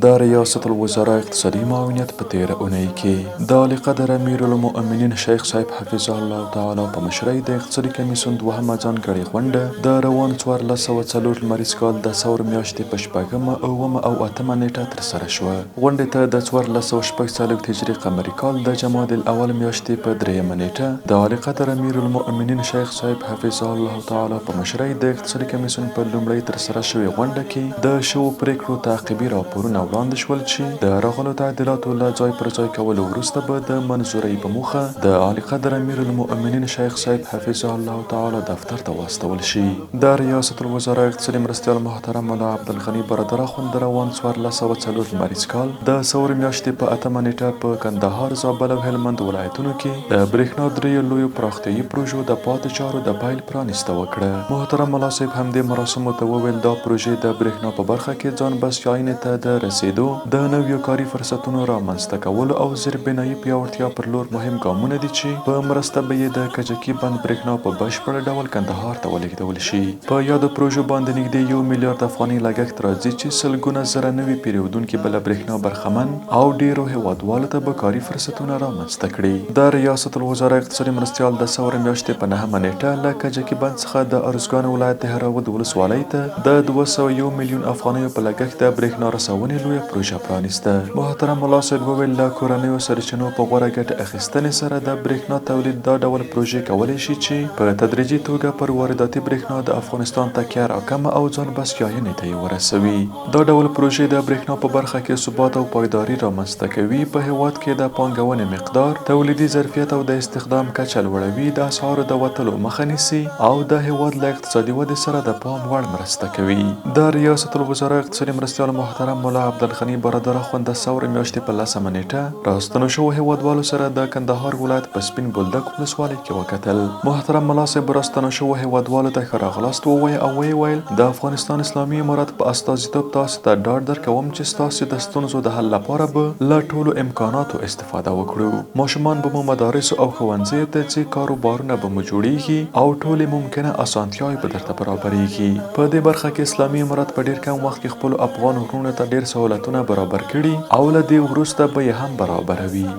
د ریاست الوزراء اقتصادي معاونیت په تېره اونۍ کې د عالیقدر امیرالمؤمنین شیخ صاحب حفظه الله تعالی په مشرۍ د اقتصادي کمیسیون دوهمه ځانګړې غونډه د روان 1404 لمریز کال د ثور میاشتې په شپږمه، اوومه او اتمه نېټه ترسره شوه. غونډې ته د 1446 هجري قمري کال د جمادی الاول میاشتې په درېیمه نېټه د عالیقدر امیرالمؤمنین شیخ صاحب حفظه الله تعالی په مشرۍ د اقتصادي کمیسیون په لومړۍ ترسره شوې غونډه کې د شوو پرېکړو تعقیبي راپورونه وړاندې شول چې د راغلو تعدیلاتو له ځای پر ځای کولو وروسته به د منظورۍ په موخه د عالیقدر امیرالمؤمنین شیخ صاحب حفظه الله تعالی دفتر ته واستول شي. د ریاست الوزراء اقتصادي مرستیال محترم ملا عبدالغني برادر اخوند د روان 1404 لمریز کال د ثور میاشتې په اتمه نېټه په کندهار، زابل او هلمند ولایتونو کې د برېښنا درېیو لویو پراختیايي پروژو د پاتې چارو د پیل پرانیسته وکړه. محترم ملا صاحب همدې مراسمو ته وویل، دا پروژې د برېښنا په برخه کې ځان بسیاینې ته د رسېدو، د نویو کاري فرصتونو رامنځته کولو او زیربنايي پیاوړتیا پر لور مهم ګامونه دي چې په مرسته به یې د کجکي بند برېښنا په بشپړ ډول کندهار ته ولېږدول شي. په یادو پروژو باندې نږدې یو میلیارد افغانۍ لګښت راځي چې سلګونه زره نوي پېرودونکي به له برېښنا برخمن او ډېرو هېوادوالو ته به کاري فرصتونه رامنځته کړي. د ریاست الوزراء اقتصادي مرستیال د ثور میاشتې په نهمه نېټه له کجکي بند څخه د ارزګان ولایت د هراود ولسوالۍ ته د 201 میلیون افغانیو په لګښت د برېښنا رسونې لویه پروژه پرانیسته. محترم ملا صاحب وویل، له کورنیو سرچینو په غوره ګټه اخیستنې سره د برېښنا تولید دا ډول پروژې کولی شي چې په تدریجي توګه پر وارداتي برېښنا د افغانستان تکیه راکمه او ځان بسیاینې ته یې ورسوي. دا ډول پروژې د برېښنا په برخه کې ثبات او پایداري رامنځته کوي، په هېواد کې د پانګونې مقدار، تولیدي ظرفیت او د استخدام کچه لوړوي، د اسعارو د وتلو مخه نیسي او د هېواد له اقتصادي ودې سره د پام وړ مرسته کوي. د ریاست الوزراء اقتصادي مرستیال محترم ملا عبدالغني برادر اخوند د ثور میاشتې په لسمه نېټه راستنو شوو هېوادوالو سره د کندهار ولایت په سپین بولدک ولسوالۍ کې وکتل. محترم ملا صاحب راستنو شوو هېوادوالو ته ښه راغلاست ووایه او ویې ویل، د افغانستان اسلامي امارت په استازیتوب تاسې ته ډاډ درکوم چې ستاسې د ستونزو د حل لپاره به له ټولو امکاناتو استفاده وکړو. ماشومان به مو مدارسو او ښوونځیو ته ځي، کاروبارونه به مو جوړېږي او ټولې ممکنه اسانتیاوې به درته برابرېږي. په دې برخه کې اسلامي امارت په ډېر کم وخت کې خپلو افغان وروڼو ته ډېر سهولتونه برابر کړي او له دې وروسته به یې هم برابروي.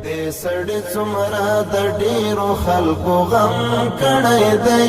دې سړي څومره د ډېرو خلکو غم کړی دی.